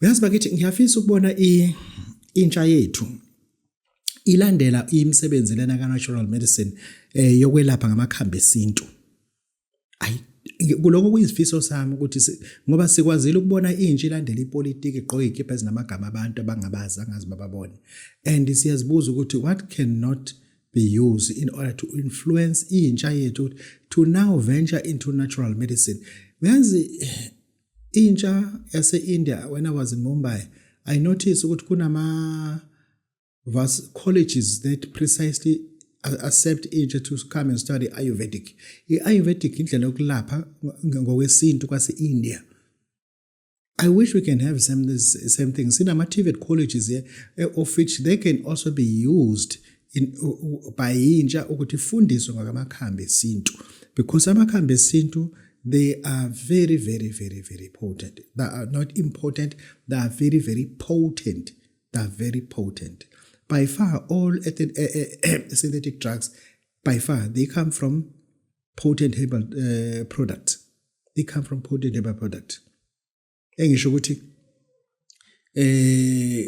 Uyazi bakithi, ngiyafisa ukubona intsha yethu ilandela imisebenzi lena ka natural medicine, yokwelapha ngamakhambi esintu. Ayi, kuloko kuyizifiso sami ukuthi ngoba sikwazile ukubona intsha ilandela ipolitiki, igqoke izikipa ezinamagama abantu abangabazi, angazi bababone, and siyazibuza ukuthi what cannot be used in order to influence intsha yethu to now venture into natural medicine. Uyazi, intsha yase-India, when I was in Mumbai, I noticed ukuthi kunama vast colleges that precisely accept intsha to come and study Ayurvedic. I-Ayurvedic indlela yokulapha ngokwesintu kwase-India. I wish we can have same this same thing. Sinama TVET colleges here, of which they can also be used in by intsha ukuthi ifundiswe ngakamakhambi esintu, because amakhambi esintu, they are very, very, very, very potent. They are not important, they are very, very potent. They are very potent. By far all synthetic drugs, by far they come from potent herbal products. They come from potent herbal products. Engisho ukuthi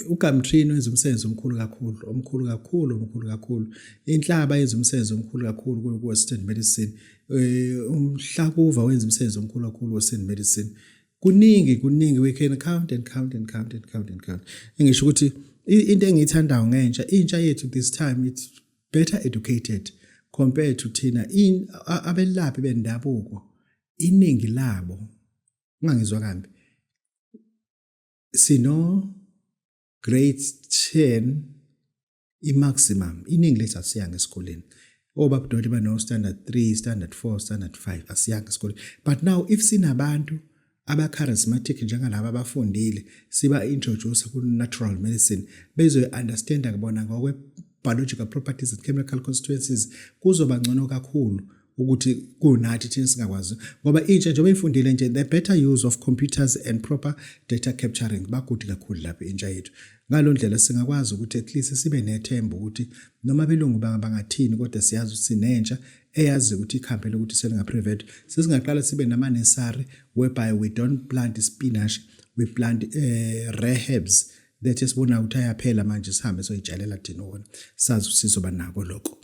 uGumtree wenza umsebenzi omkhulu kakhulu, omkhulu kakhulu, omkhulu kakhulu. Inhlaba yenza umsebenzi omkhulu kakhulu ku Western medicine. Umhlakuva wenza umsebenzi omkhulu kakhulu Western medicine. Kuningi, kuningi, we can count and count and count and count and count. Engisho ukuthi into engiyithandayo ngentsha, intsha yethu this time, it's better educated compared to thina abelaphi bendabuko. Iningi labo, ungangizwa kambi, sino grade 10 i-maximum. Iningi lethu asiyanga esikoleni. Obabudoti bano standard 3, standard 4, standard 5. Asiyanga esikoleni. But now if sinabantu aba-charismatic njengalaba abafundile, siba introduce ku-natural medicine, bezoyi-understanda kubona ngokwe-biological properties and chemical constituencies, kuzoba ngcono kakhulu ukuthi kunathi thina singakwazi, ngoba intsha njengoba ifundile nje, the better use of computers and proper data capturing, bakude kakhulu lapho intsha yethu. Ngalo ndlela singakwazi ukuthi at least sibe nethemba ukuthi noma belungu bangathini, kodwa siyazi ukuthi sinentsha eyazi ukuthi ikhambi lokuthi selinga-prevent. Sesingaqala sibe nama-nursery whereby we don't plant spinach, we plant rare herbs that esibona ukuthi ayaphela manje, sihambe soyitshalela thina wona, sazi ukuthi sizoba nako lokho.